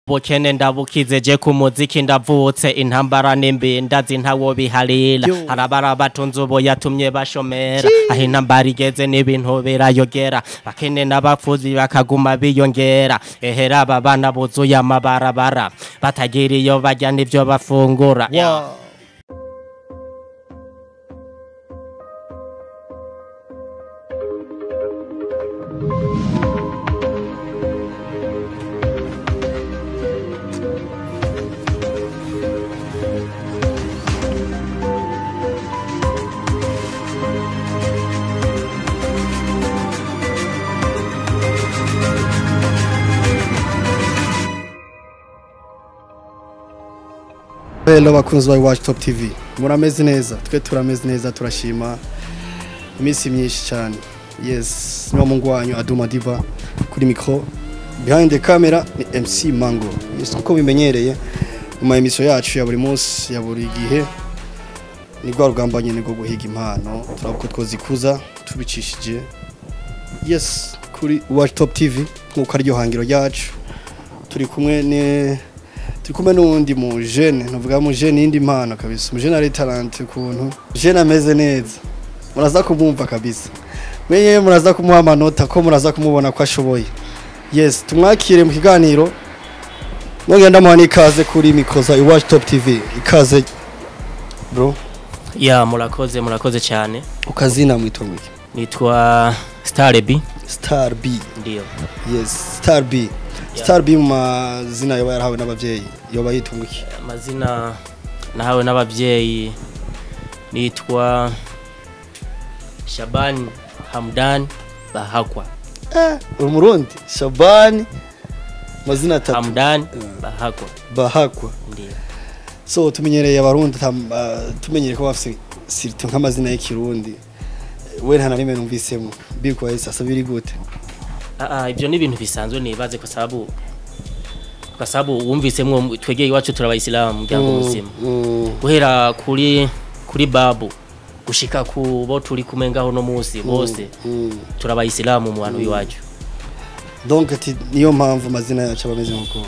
Bukene ndabukize je ku muziki ndavutse intambara nimbi ndazi ntawo biharira harabara batunze ubo yatumye bashomera aho intambara igeze n'ibintu birayogera bakene n'abapfuzi bakaguma biyongera ehera aba bana buzuye amabarabara batagira iyo bajya n'ivyo bafungura. Hello bakunzi ba Iwacu Top TV, murameze neza, twe turameze neza, turashima iminsi myinshi cyane. Yes, niwa mungu wanyu Aduma Diva kuri micro, behind the camera ni MC Mango. Yes, uko bimenyereye mu emission yacu ya buri munsi ya buri gihe ni rwa rugamba nyene rwo guhiga impano, turabuko twozikuza tubicishije. Yes, kuri Iwacu Top TV nkuko ari ryo hangiro ryacu, turi kumwe ne turi n'undi mu jeune, navuga mu jeune indi impano kabisa. Mu jeune ari talent ukuntu. Jeune ameze neza. Muraza kumwumva kabisa. Mwenye muraza kumuha amanota ko muraza kumubona ko ashoboye. Yes, tumwakire mu kiganiro. Nogenda muha ikaze kuri micro za Iwacu Top TV. Ikaze bro. Ya, murakoze, murakoze cyane. Ukazina mwitwa ngwiki? Nitwa Star B. Star B. Ndio. Yes, Star B. Star B mazina yoba yarahawe n'abavyeyi yoba yitwa iki? Amazina nahawe n'abavyeyi nitwa Shaban Hamdan Bahakwa. Uri Murundi? Shaban mazina atatu. Hamdan Bahakwa. Bahakwa. Ndio. So tumenyereye abarundi, tumenyereye ko bafise sirito nk'amazina y'ikirundi. We nta na rimwe numvisemo. Bikwa sasa biri gute? Ibyo ni ibintu bisanzwe nibaze kwa sababu wumvise mwo twegeye iwacu turabayisilamu muryango muzima. Guhera kuri babu gushika ku bo turi kumengaho no munsi bose turabayisilamu mu bantu iwacu. Donc ati niyo mpamvu mazina yacu abameze nkuko.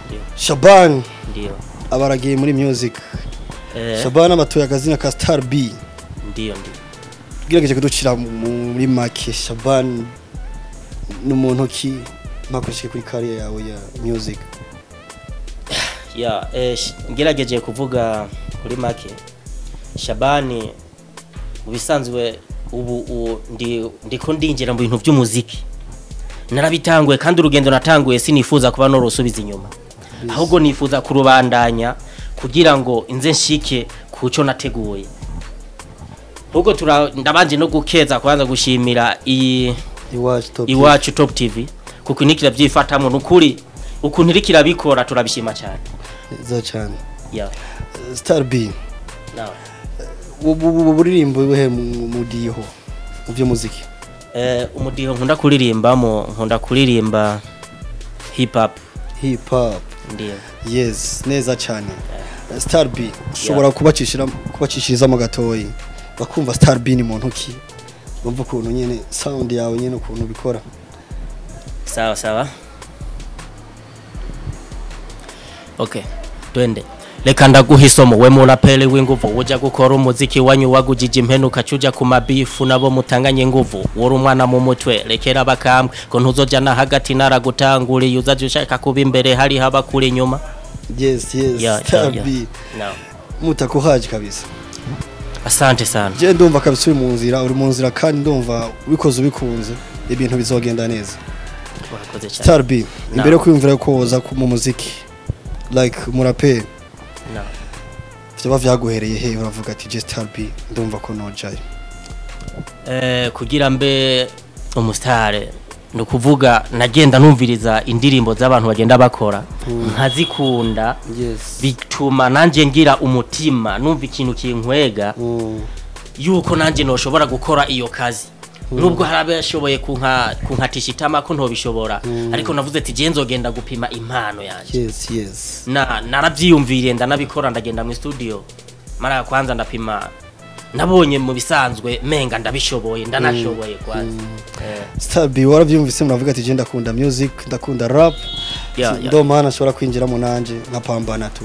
Ndio. Shaban ndio abaragiye muri music. Shaban abatuye akazina ka Star B. Ndio ndio. Tugerageje kuducira muri make Shaban numuntu ki makoshike kuri career yawe ya music? Ya, ngerageje kuvuga kuri make Shabani mu bisanzwe ubu ndiko ndinjira mu bintu by'umuziki. Narabitanguye kandi urugendo natanguye sinifuza kuba norosubiza inyuma. Ahubwo nifuza kurubandanya kugira ngo inze nshike kuco nateguye. Ahubwo ndabanje no gukeza kwanza gushimira iyi Iwacu Top TV kuko nikira byifatamwe nukuri ukuntu irikira bikora turabishima cyane. Neza cyane. Ya. Star B. Nawe. Ubu buririmbo buhe mu diho mu byo muziki? Umudiho nkunda kuririmbamo, nkunda kuririmba hip hop. Hip hop. Ndio. Yes, neza cyane. Star B ushobora kubacishiriza gatoyi bakumva Star B ni muntu ki? Bumva ukuntu nyene sound yawe nyene ukuntu bikora. Sawa sawa. Okay, twende. Reka ndaguha isomo we muraperi w'inguvu uja gukora umuziki wanyu wagujije impenuka cuja ku mabifu nabo mutanganye nguvu wori umwana mu mutwe rekera bakambwe ko ntuzoja na hagati naragutanguriye uzaje ushaka kuba imbere hari haba kuri inyuma. Yes yes. Star B. No. Mutakuhaje kabisa. Asante sana. Je ndumva kabisa uri mu nzira kandi ndumva ubikoze ubikunze ibintu bizogenda neza. Urakoze cyane. Star B, imbere yo kwiyumvira ko woza mu muziki like muraperi. No. Vyo bavyaguhereye he uravuga ati je Star B ndumva ko nojayo? Kugira mbe umustar no kuvuga nagenda numviriza indirimbo z'abantu bagenda bakora nkazikunda. Yes. Bituma nanje ngira umutima numva ikintu kinkwega yuko nanje noshobora gukora iyo kazi. Nubwo harabashoboye kunkatisha itama ko ntobishobora, ariko navuze ati je nzogenda gupima impano yanje. Yes yes. Na naravyiyumviriye ndanabikora ndagenda mu studio mara kwanza ndapima nabonye mu bisanzwe menga ndabishoboye ndanashoboye kwanza. Star B waravyumvise muravuga ati je ndakunda music, ndakunda rap. Ndo mana ashobora kwinjira mu nanje nkapambana tu.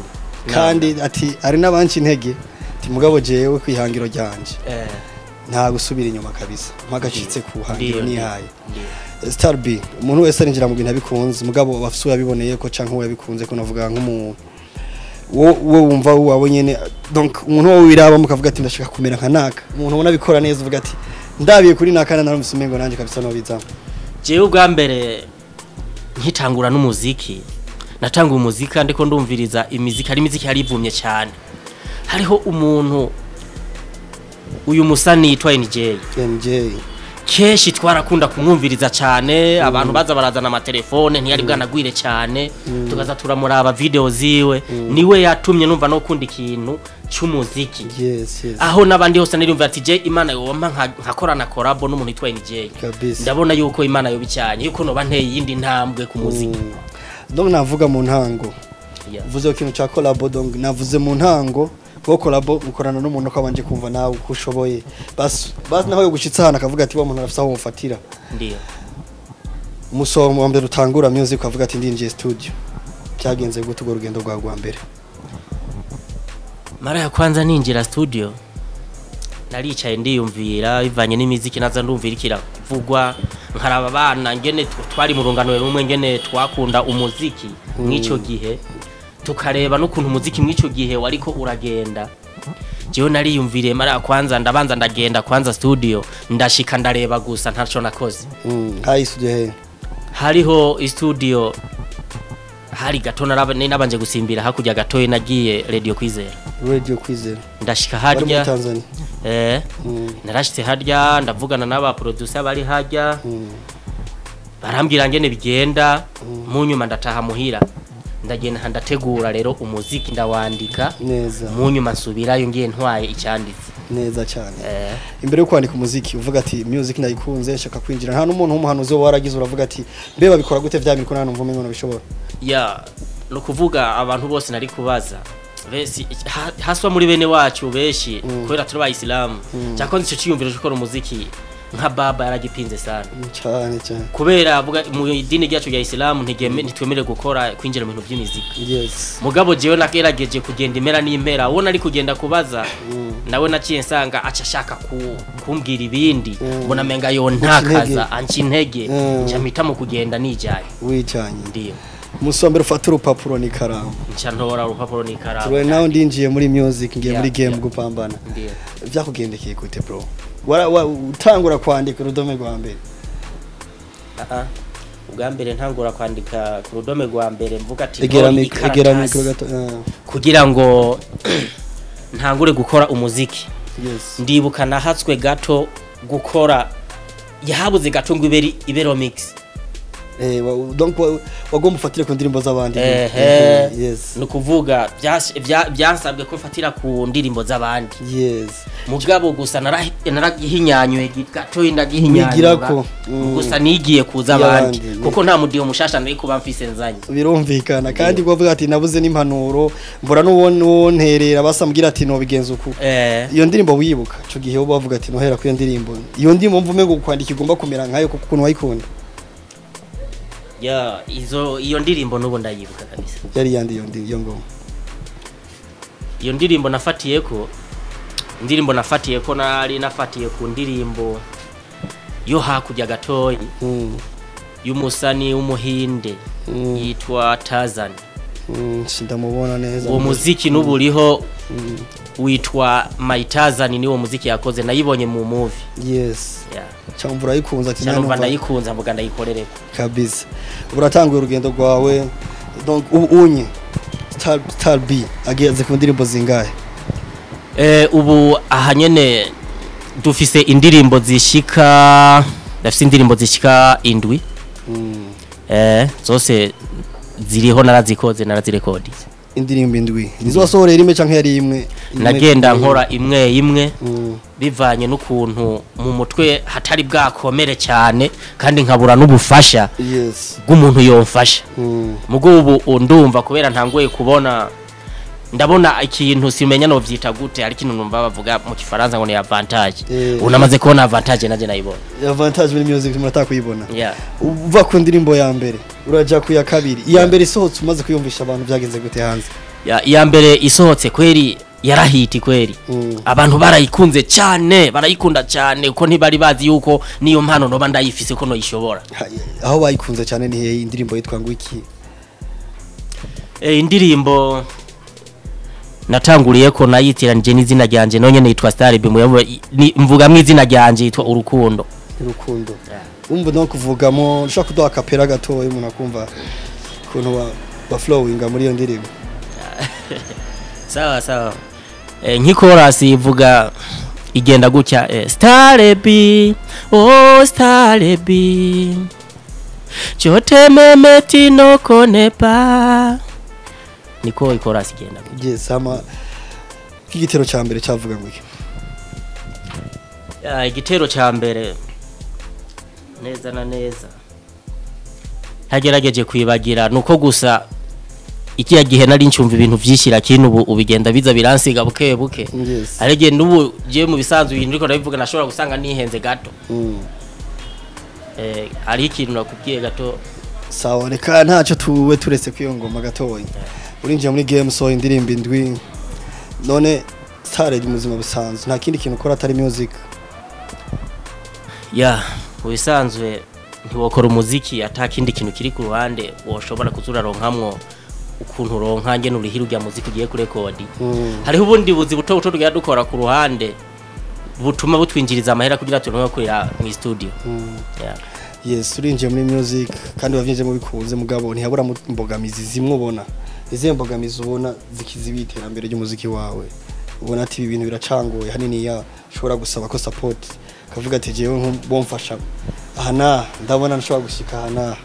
Kandi ati ari nabanci intege ati mugabo jewe kwihangiro ryanje. Nta gusubira inyuma kabisa. Mpagashitse ku hangiro nihaye. Star B umuntu wese arinjira mu bintu abikunze mugabo bafise yabiboneye ko canke yabikunze ko navuga nk'umuntu wo wumva wabo nyene donc umuntu wo wiraba mukavuga ati ndashaka kumera nka naka umuntu ubona bikora neza uvuga ati ndabiye kuri naka narumvise umengo nanje kabisa no bizamo. Jewe ubwa mbere nkitangura n'umuziki natanga umuziki ndiko ndumviriza imiziki ari imiziki yarivumye cyane hariho umuntu uyu musani yitwa NJ keshi twarakunda kumwumviriza cyane abantu baza barazana amatelefone ntiyari bwanagwire cyane tukaza turamuraba video ziwe niwe yatumye numva no kunda ikintu cy'umuziki. Yes. Aho nabandi hose nirumva ati je Imana yompa nkakorana collab n'umuntu yitwa NJ ndabona yuko Imana yobicyanye yuko noba nteye yindi ntambwe ku muziki. Donc navuga mu ntango uvuze ikintu cya collab donc navuze mu ntango ko collab ukorana n'umuntu ko abanje kumva nawe uko ushoboye bas naho yo gushitsa hana akavuga ati wa muntu arafisa aho mfatira ndiyo umusomo wa mbere utangura music avuga ati ndinjiye studio cyagenze gute ugo rugendo rwa rwa mbere? Mara ya kwanza ninjira studio naricaye ndiyumvira bivanye n'imiziki naza ndumvira ikiravugwa nkaraba abana ngene twari mu rungano rumwe ngene twakunda umuziki mw'ico gihe tukareba n'ukuntu umuziki mw'ico gihe wariko uragenda. Jewe nariyumviriye mara kwanza ndabanza ndagenda kwanza studio ndashika ndareba gusa ntaco nakoze. Hari studio he? Hariho studio hari gato nabanje gusimbira hakurya gatoye nagiye Radio Kwizera. Radio Kwizera. Ndashika harya. Narashitse harya ndavugana n'aba producer bari harya. Barambwira ngene bigenda mu nyuma ndataha muhira. Ndagenda ndategura rero umuziki ndawandika neza mu nyuma nsubirayo ngiye ntwaye icyanditse neza cyane. Imbere yo kwandika umuziki uvuga ati music ndayikunze nshaka kwinjira nta n'umuntu w'umuhanuzi waragize uravuga ati mbe babikora gute vya miriko nta numva umengo bishobora ya no kuvuga abantu bose nari kubaza besi haswa muri bene wacu beshi kubera turi abayisilamu cyakonze ico ciyumviro cyo gukora umuziki nka baba yaragipinze sana cyane cyane kubera avuga mu idini ryacu rya Islam ntitwemere gukora kwinjira mu bintu by'imiziki. Yes. Mugabo jewe nakerageje kugenda imera n'impera ubona ari kugenda kubaza nawe naciye nsanga aca ashaka kumbwira ibindi mbona menga yo ntakaza anci intege nca mpitamo kugenda nijaye wijanye ndiyo musombere ufata urupapuro n'ikaramu nca ntora urupapuro n'ikaramu turi naho ndinjiye muri music ngiye muri game gupambana byakugendekeye gute bro? Utangura kwandika urudome rwa mbere? Ubwa mbere ntangura kwandika ku rudome rwa mbere mvuga ati egera mikro gato kugira ngo ntangure gukora umuziki. Yes. Ndibuka nahatswe gato gukora yahabuze gato ngo ibero mix. Donc wagomba ufatire ku ndirimbo z'abandi. Yes. Nukuvuga byansabwe ko mfatira ku ndirimbo z'abandi. Yes. Mugabo gusa naragihinyanywe gato ndagihinyanyura. Gusa nigiye kuza abandi kuko nta mudiho mushasha nari kuba mfise nzanye. Birumvikana kandi gwavuga ati nabuze n'impanuro mbora n'uwonterera basambwira ati no bigenza uku. Iyo ndirimbo wibuka ico gihe wo bavuga ati nohera ku iyo ndirimbo. Iyo ndirimbo mvume ngo kwandika igomba kumera nkayo kuko ukuntu wayikunda. Ya izo iyo ndirimbo nubo ndayibuka kabisa. Yari yandi iyo ngoma. Iyo ndirimbo nafatiye ko nari nafatiye ku ndirimbo yo hakurya gatoyi y'umusani w'umuhinde yitwa Tarzan. Ndamubona neza. Uwo muziki nuburiho witwa My Tarzan niwo muziki yakoze nayibonye mu movie. Yes. Yeah. Cyangwa urayikunza ati none ndayikunza mvuga ndayikorereko. Kabisa. Uratanguye urugendo rwawe donc ubu unye Star B ageze ku ndirimbo zingahe? Ubu ahanyene dufise indirimbo zishika ndafise indirimbo zishika 7. Zose ziriho narazikoze narazirekodi. Indirimbo 7 nizo wasohorera imwe canke yari imwe? Nagenda nkora imwe imwe bivanye n'ukuntu mu mutwe hatari bwakomere cyane kandi nkabura n'ubufasha bw'umuntu yomfasha. Mugo ubu ndumva kubera ntangoye kubona Ndabona ikintu simenya no vyita gute, ari ikintu numva bavuga mu Kifaransa ngo ni avantage. Unamaze kubona avantage, naje nayibona. Avantage muri music murataka kuyibona. Yeah. Uva ku ndirimbo ya mbere uraja ku ya kabiri. Iya mbere isohotse umaze kuyumvisha abantu byagenze gute hanze? Ya, iya mbere isohotse kweri yarahiti kweri. Abantu barayikunze cyane, barayikunda cyane, kuko ntibari bazi yuko niyo mpano noba ndayifise ko noyishobora. Aho bayikunze cyane ni hehe? Indirimbo yitwa ngo iki? Indirimbo natanguriye ko nayitiranije n'izina ryanje, none yitwa Star B, mvuga mu izina ryanje yitwa Urukundo. Urukundo. Umva no kuvugamo ushaka kuduha kapera gatoya umuntu akumva ukuntu ba flowinga muri iyo ndirimbo. Sawa sawa. Nk'ikorasi ivuga igenda gutya, Star B, oh Star B, chote memeti no konepa. Niko ikorasi igenda gutya. Yes, ama igitero ca mbere cavuga ngo iki? Ya, igitero ca mbere neza na neza ntagerageje kwibagira, nuko gusa ikiya gihe nari ncumva ibintu vyishira kintu ubu ubigenda biza biransiga buke buke. Yes. Arege nubu je mu bisanzwe ibintu ndiko ndabivuga nashobora gusanga nihenze gato. Ari ikintu nakubwiye gato. Sawa, reka ntacyo tuwe turetse kwiyo ngoma gatoya. Urinjiye muri game, so indirimbo indwi. None Star mu buzima busanzwe nta kindi kintu ukora atari music? Ya, mu bisanzwe ntiwokora umuziki ata kindi kintu kiri ku ruhande woshobora kuzuraronkamwo ukuntu uronka ngene urihira urya muziki ugiye kurekodi. Hariho ubundi buzi buto buto tugira dukora ku ruhande butuma butwinjiriza amahera kugira turonke kurira mu studio. Yeah. Yes, urinjiye muri music kandi wavyinjiyemo bikunze, mugabo ntihabura imbogamizi zimwe ubona. Izihe mbogamizi ubona zikiziba iterambere ry'umuziki wawe? Ubona ati ibi bintu biracangoye hanini, ya ushobora gusaba ko support, kavuga ati jewe bomfasha aha na ndabona nshobora gushika aha na.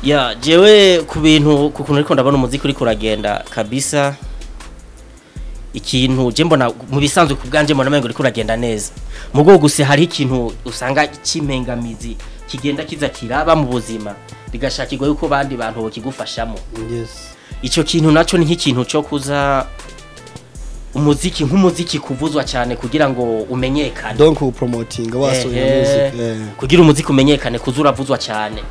Ya, jewe ku bintu kukuntu ariko ndabona umuziki uri kuragenda kabisa, ikintu je mbona mu bisanzwe ku bwanje mbona mengo uriko uragenda neza, mugo gusa hari ikintu usanga kimengamizi kigenda kiza kiraba mu buzima bigashakirwa yuko bandi bantu bokigufashamo. Yes. Ico kintu naco ni nk'ikintu cyo kuza umuziki nk'umuziki kuvuzwa cyane kugira ngo umenyekane. Donc promoting wasohoye music. Kugira umuziki umenyekane kuzuravuzwa cyane.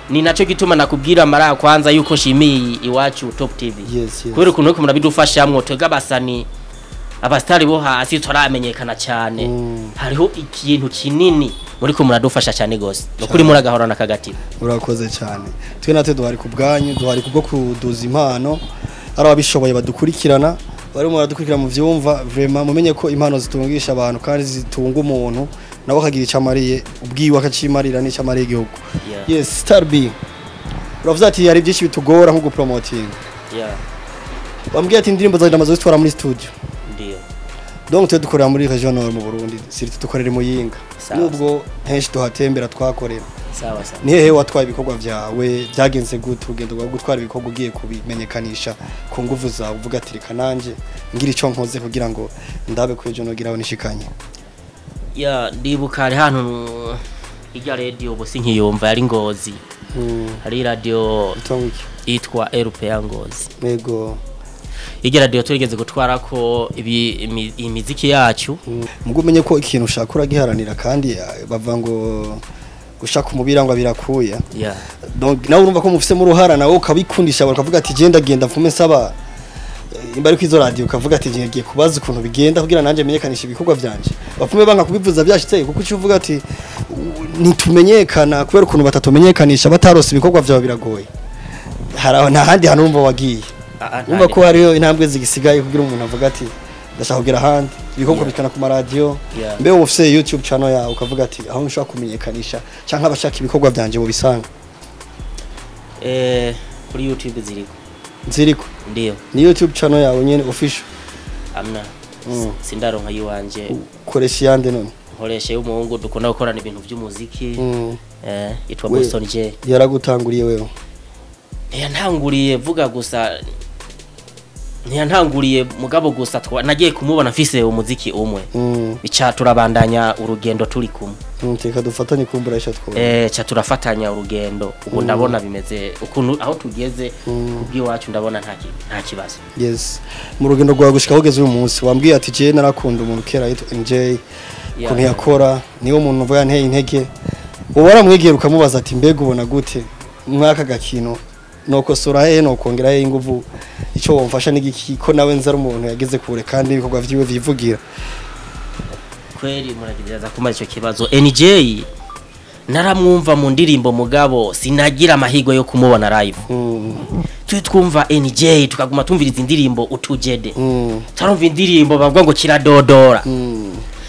Ni naco gituma nakubwira mara kwanza yuko shimiye Iwacu Top TV. Yes, yes. Kubera ukuntu ko murabidufashamwo twega abasani abastari bo hasi turamenyekana cyane. Hariho ikintu kinini muri ko muradufasha cyane gose. Nukuri muragahorana kagatima. Urakoze cyane. Twe natwe duhari ku bwanyu, duhari kubwo kuduza impano. Ari ababishoboye badukurikirana, bari mu baradukurikira mu vyumva, vraiment mumenye ko impano zitungisha abantu kandi zitunga umuntu nawe akagira icamariye ubwiwe akacimarira n'icamariye igihugu. Yeah. Yes, Star B. Uravuze ati hari byinshi bitugora nko gupromoting. Yeah. Bambwiye ati indirimbo zaje ndamaze zitwara muri studio. Ndiyo. Donc twe dukorera muri region nord mu Burundi, siri dukorera i Muyinga. Nubwo henshi tuhatembera twakorera. Sawa sawa. Ni hehe watwaye ibikorwa vyawe, byagenze gute urugendo rwawe gutwara ibikorwa ugiye kubimenyekanisha ku nguvu zawe, uvuga ati reka nanje ngira ico nkoze kugira ngo ndabe ko ejo nogiraho nishikanye? Ya, ndibuka hari hantu irya radio ubu sinkiyumva yari Ngozi. Hari radio yitwa RPA Ngozi. Yego. Irya radio turigeze gutwara ko imiziki yacu. Mugo umenye ko ikintu ushaka uragiharanira kandi bava ngo gushaka umubira ngo birakuya. Yeah. Donc nawe urumva ko mufise mu ruhara nawe ukabikundisha bakavuga ati genda genda mfume nsaba imba ari kwizo radio, ukavuga ati ngiye kubaza ukuntu bigenda kugira nanje menyekanisha ibikorwa vyanje. Bapfume banka kubivuza byashitse kuko uci uvuga ati nitumenyekana kubera ukuntu batatumenyekanisha batarose ibikorwa vyawe biragoye. Hari nta handi hantu urumva wagiye. Urumva ko hariyo intambwe zigisigaye kugira umuntu avuga ati ndashaka kugera ahandi ibikorwa bikana ku maradiyo. Mbe ufise YouTube channel yawe ukavuga ati aho nshobora kumenyekanisha canke abashaka ibikorwa vyanje bo bisanga. Kuri YouTube ziriko. Ziriko? Ndiyo. Ni YouTube channel yawe nyene official? Amna. Sindaronka yiwanje. Ukoresha yande none? Nkoresha y'umuhungu dukunda gukorana ibintu by'umuziki. Yitwa Boston J. Yaragutanguriye wewe? Yantanguriye vuga gusa Ntiyantanguriye mugabo, gusa nagiye kumubona mfise umuziki umwe, bica turabandanya urugendo turi kumwe. Teka dufatanye kumbura isha twumva. Ca turafatanya urugendo. Ubu ndabona bimeze ukuntu aho tugeze kubw'iwacu, ndabona nta kibazo. Yes, mu rugendo rwawe gushika aho ugeze uyu munsi, wambwiye ati je narakunda umuntu kera yitwa MJ, ukuntu yakora, niwo muntu uvuga nteye intege. Uba waramwegera ukamubaza ati mbega ubona gute mwaka gakino, nokosora hehe, nokongera hehe inguvu, ico womfasha n'igiki, ko nawe nzi ari umuntu yageze kure kandi ibikorwa vyiwe vyivugira? Kweli muragerageza kumara ico kibazo. NJ naramwumva mu ndirimbo, mugabo sinagira amahirwe yo kumubona live. Turi twumva NJ, tukaguma tumviriza indirimbo utujede, tarumva indirimbo bavuga ngo kiradodora,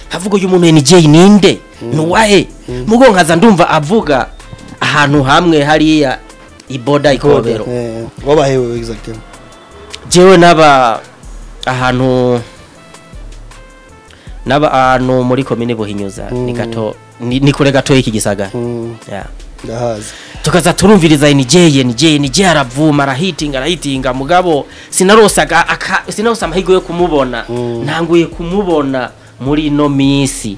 havuga uyu muntu NJ ninde, nuwahe? Mugo nkaza ndumva avuga ahantu hamwe hariya iboda ikobero. Wabahewe exactement? Jewe naba ahantu, naba ahantu muri komine Buhinyuza, ni gato, ni kure gato y'iki gisagara. Yeah. Ndahazi. Tukaza turumviriza NJ, NJ, NJ, aravuma, arahitinga, arahitinga, mugabo sinarosaga sinarosa amahirwe yo kumubona. Ntanguye kumubona muri ino minsi,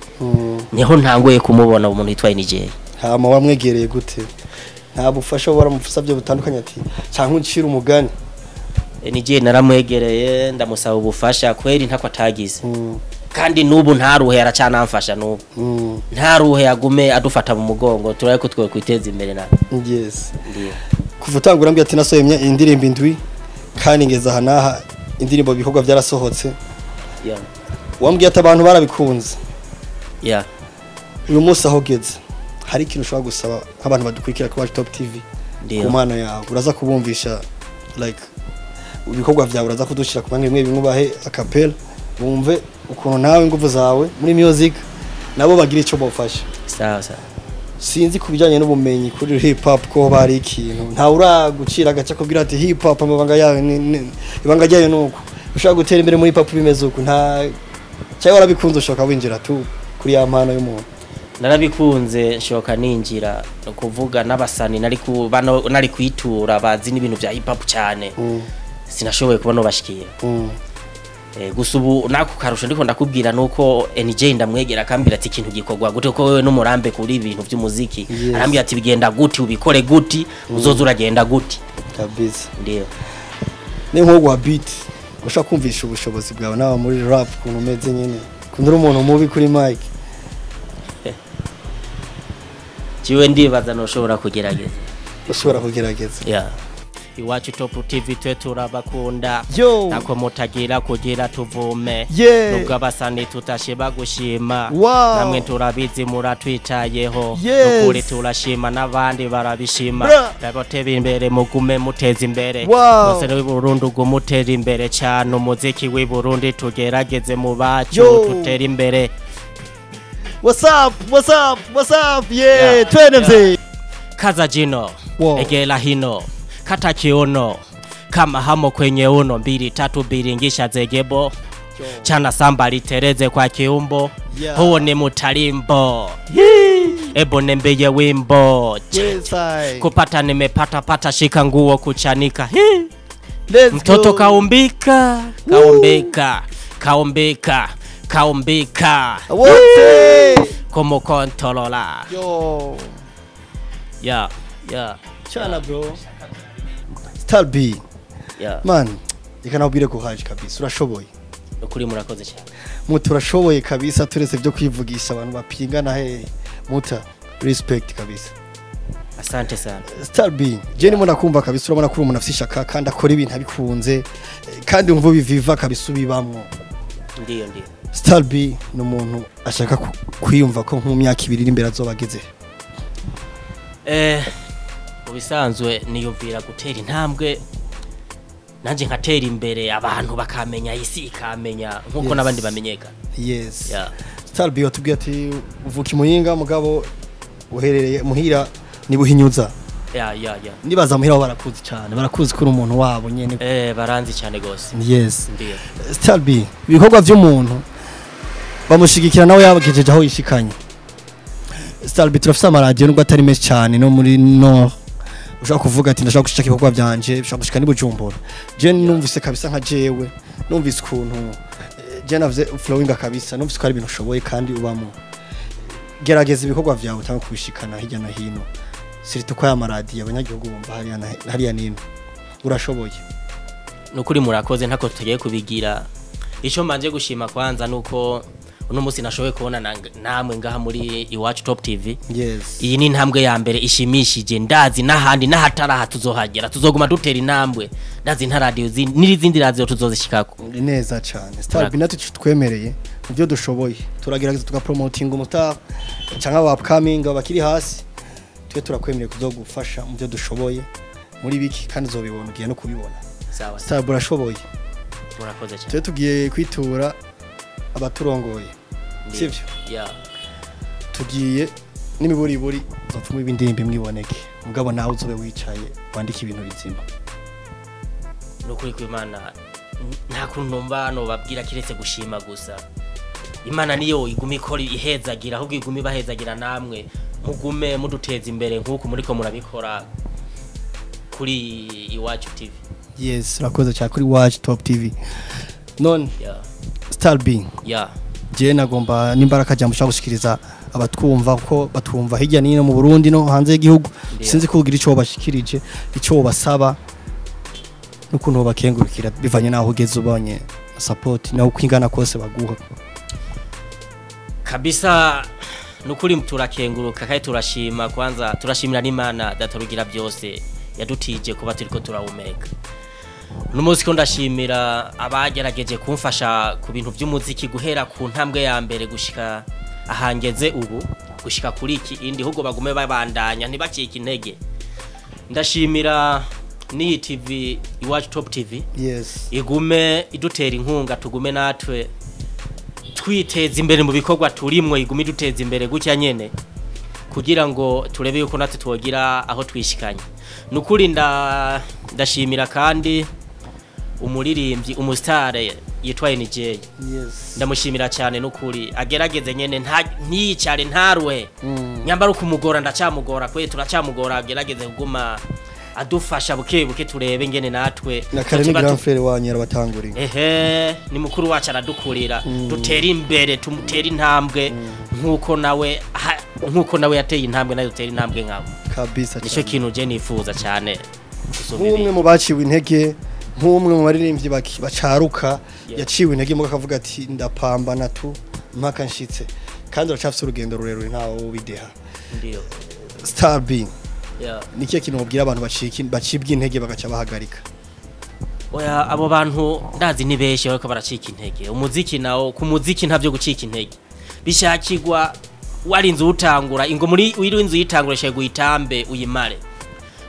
niho ntanguye kumubona umuntu yitwa NJ. Hama wamwegereye gute? Nta bufasha waramusabye butandukanye, ati canke uncira umugani? NJ naramwegereye, ndamusaba ubufasha, kweri ntako atagize, kandi n'ubu ntaruhe, aracanamfasha n'ubu. Ntaruhe, agume adufata mu mugongo, turabe ko twe kwiteza imbere na Yes. Ndiyo. Kuva utangura mbwiye ati nasohoye indirimbo indwi kandi ngeze aha n'aha, indirimbo, ibikorwa byarasohotse. Wambwiye ati abantu barabikunze. Uyu munsi aho ugeze, hari ikintu ushobora gusaba nk'abantu badukurikira kuri Iwacu Top TV ku mpano yawe? Uraza kubumvisha like ibikorwa byawe, uraza kudushyira ku bamwe bimwe bimwe, ubahe acapella bumve ukuntu nawe ingufu zawe muri music, nabo bagira icyo bafasha. Sawa sawa. Sinzi ku bijyanye n'ubumenyi kuri hip hop ko bari ikintu ntawe uragucira agace kubwira ati hip hop amabanga yayo ibanga ryayo ni uku, ushobora gutera imbere muri hip hop bimeze uku, nta cyangwa warabikunze ushaka winjira tu kuri ya mpano y'umuntu? Narabikunze nshoka ninjira, ni ukuvuga n'abasani nari bano nari kwitura bazi n'ibintu bya hip hop cyane, sinashoboye kubona bashikiye. Gusa ubu nako karusho ndiko ndakubwira nuko NJ ndamwegera akambwira ati ikintu gikorwa gute, ko wewe n'umurambe kuri ibintu by'umuziki. Arambwira ati bigenda guti, ubikore guti, uzoza uragenda guti. Kabisa. Ndio. Ni nko guha beat, ushaka kumvisha ubushobozi bwawe nawe muri rap ukuntu umeze nyine, ukuntu uri umuntu mubi kuri mic. Jiwe ndibaza noshobora kugerageza. Ushobora kugerageza. Yeah. Iwacu Top TV, twe turabakunda. Yo. Ntako mutagira kugira tuvume. Nubwo abasani tutasheba gushima, namwe turabizi muratwitayeho. Nukuri turashima, n'abandi barabishima. Ndabateba imbere, mugume muteza imbere. Bose w'i Burundi ugumutera imbere cyane umuziki w'i Burundi, tugerageze mu bacu tutere imbere. What's up, what's up, what's up? Yeah, twende mzee. Kaza jino. Egela hino, kata kiuno kama hamo kwenye uno, mbili tatu biringisha zegebo, chana samba litereze kwa kiumbo. Huo ni mutalimbo, ebo nembeye wimbo. Yes, I. Kupata nimepata pata, shika nguo kuchanika. Hii. Let's Mtoto go. Kaumbika, kaumbika, kaumbika, kaumbika. Wote. Kumukontolola. Yo. Yeah. Chana bro. Star B. Yeah. Man, reka nakubwire ko haje kabisa urashoboye. Ukuri murakoze cyane. Muta, urashoboye kabisa, turetse byo kwivugisha abantu bapingana hehe. Muta, respect kabisa. Asante sana. Star B, je nimo nakumva kabisa, urabona ko uri umuntu afite ishaka kandi akora ibintu abikunze, kandi umva biviva kabisa, ubibamwo. Ndiyo. Star B ni umuntu ashaka kwiyumva ko nko mu myaka 2 iri imbere azoba ageze. Mu bisanzwe niyumvira gutera intambwe nanjye nkatera imbere, abantu bakamenya, isi ikamenya nkuko n'abandi bamenyekana. Yeah. Star B, watubwiye ati uvuka i Muyinga, mugabo uherereye muhira ni Buhinyuza. Yeah. Nibaza muhira aho barakuzi cyane, barakuzi ko uri umuntu wabo nyene. Baranzi cyane gose. Ndiyo. Star B, ibikorwa by'umuntu bamushigikira nawe yabagejeje aho yishikanye. Star B, turafise amaradiyo nubwo atari menshi cyane no muri Nord. Ushaka kuvuga ati ndashaka gushika ibikorwa byanje, ushaka gushika ni Bujumbura. Je numvise kabisa nka jewe, numvise ukuntu je navuze flowing kabisa, numvise ko ari ibintu ushoboye kandi ubamo. Gerageza ibikorwa vyawe utanga kubishikana hirya no hino. Surtout ko aya maradiyo abanyagihugu bumva hariya hariya nino. Urashoboye. Nukuri murakoze, ntako tugiye kubigira. Icyo mbanje gushima kwanza nuko uno munsi nashoboye kubona namwe ngaha muri Iwacu Top TV. Iyi ni intambwe ya mbere ishimishije, ndazi n'ahandi n'ahataraha tuzohagera, tuzoguma dutera intambwe. Ndazi nta radio n'izindi radio tuzozishikako. Ni neza cyane. Star B natwe twemereye mu byo dushoboye, turagerageza tugapromotinga umustar cyangwa aba upcoming abakiri hasi. Twe turakwemereye kuzogufasha mu byo dushoboye muri biki, kandi uzobibona, ugiye no kubibona. Sawa. Star B urashoboye. Murakoze cyane. Twe tugiye kwitura abaturongoye, sivyo? Yeah. Tugiye n'imiburiburi uzopfuma ibindirimbo imwiboneke, mugabo nawe uzobe wicaye wandike ibintu bizima. Nukuri kw'Imana nta kuntu numva nobabwira kiretse gushima gusa. Imana niyo iguma ikora ihezagira, ahubwo iguma ibahezagira namwe mugume muduteza imbere nk'uko muriko murabikora kuri Iwacu TV. Yes, urakoze cyane kuri Iwacu Top TV. None Star B, je nagomba n'imbaraga jambo ushaka gushikiriza abatwumva, ko batwumva hirya n'ino mu Burundi no hanze y'igihugu. Sinzi kugira ico bashikirije, ico basaba n'ukuntu bakengurukira bivanye naho ugeze ubonye support naho kwingana kose baguha. Kabisa nukuri turakenguruka kandi turashima. Kwanza turashimira n'Imana datarugira byose yadutije kuba turiko turahumeka. Uno munsi ko ndashimira abagerageje kumfasha ku bintu by'umuziki guhera ku ntambwe ya mbere gushika ahangeze ubu, gushika kuri iki indi, ahubwo bagume babandanya ntibacike intege. Ndashimira n'iyi TV Iwacu Top TV, igume idutera inkunga, tugume natwe twiteza imbere mu bikorwa turimwo, igume iduteza imbere gutya nyene kugira ngo turebe yuko natwe twogira aho twishikanye. Nukuri ndashimira kandi umuririmbyi umusitare yitwa NJ. Ndamushimira cyane nukuri, agerageze nyene ntiyicare, ntaruhe. Nyambara ukumugora ndacamugora kwe, turacamugora, agerageze kuguma adufasha buke buke, turebe ngene natwe Na kare ni grand frère wanyu yarabatanguriye. Ehe, ni mukuru wacu, aradukurira. Dutere imbere, tumutere intambwe nkuko nawe yateye intambwe, nawe dutere intambwe nkabo. Nicyo kintu je nifuza cyane gusumba Nk'umwe ibindi. mu baciwe intege, nk'umwe mu baririmbyi bacaruka yaciwe intege muga akavuga ati ndapambana tu mpaka nshitse, kandi uracafise urugendo rurerure, ntawe ubideha. Ndiyo. Star B, ni ikihe kintu mubwira abantu bacibwa intege bagaca bahagarika? Oya, abo bantu ndazi ni benshi bariko baracika intege. Umuziki nawo, ku muziki ntavyo gucika intege, bishakirwa warinze utangura ingo muri wiri inzu yitangura shye guitambe uyimare.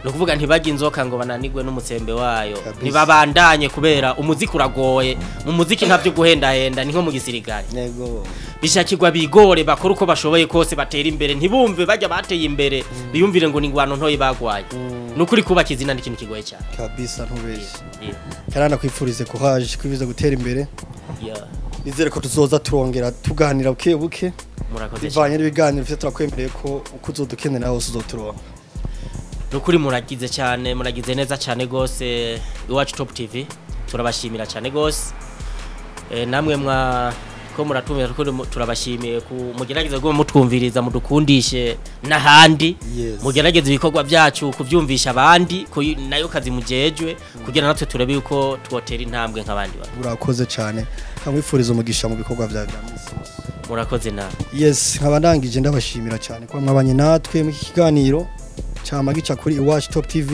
Ni ukuvuga ntibajye inzoka ngo bananigwe n'umutsembe wayo. Ntibabandanye kubera umuziki uragoye. Mu muziki ntavyo guhendahenda, ni nko mu gisirikare. Bishakirwa bigore, bakora uko bashoboye kose batera imbere, ntibumve bajya bateye imbere biyumvire ngo ni ingwano ntoyi bagwaye. Ni ukuri kubaka izina ni ikintu kigoye cyane. Kabisa, ntubeshye. Kandi nakwifurize courage, kwifuza gutera imbere. Nizere ko tuzoza turongera tuganira buke buke. Murakoze cyane. Bivanye n'ibiganiro ufite, turakwemereye ko uko uzodukenera hose uzoturonka. Nukuri muragize cyane, muragize neza cyane gose. Iwacu Top TV turabashimira cyane gose. Namwe mwa ko muratumira, ko turabashimiye ku mugerageze guma mutwumviriza, mudukundishe n'ahandi. Mugerageze ibikorwa byacu kuvyumvisha abandi ko nayo kazi mujejwe, kugira natwe turebe yuko twotera intambwe nk'abandi bantu. Urakoze cyane, nkamwifuriza umugisha mu bikorwa byawe bya minsi yose. Murakoze nawe. Yes, nkaba ndangije ndabashimira cyane kuba mwabanye natwe mu iki kiganiro cyama gica kuri Iwacu Top TV.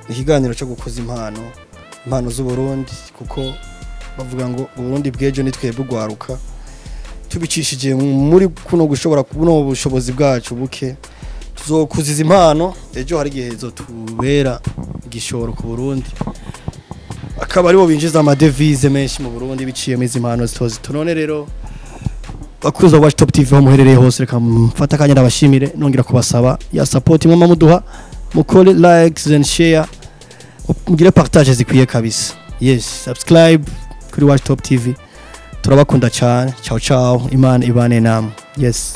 Ni ikiganiro cyo gukuza impano z'u Burundi, kuko bavuga ngo Burundi bw'ejo ni twebwe ugwaruka. Tubicishije muri kuno gushobora kuno ubushobozi bwacu buke, tuzokuziza impano, ejo hari igihe zotubera igishoro ku Burundi, akaba aribo binjiza amadevize menshi mu Burundi biciye muri izi mpano zito. None rero bakuza Iwacu Top TV, aho muherereye hose, reka mfata akanya ndabashimire, nongera kubasaba ya support mwama muduha, mukore likes and share, mugire partage zikwiye kabisa. Yes, subscribe kuri Iwacu Top TV. Turabakunda cyane. Ciao ciao, Imana ibane namwe. Yes.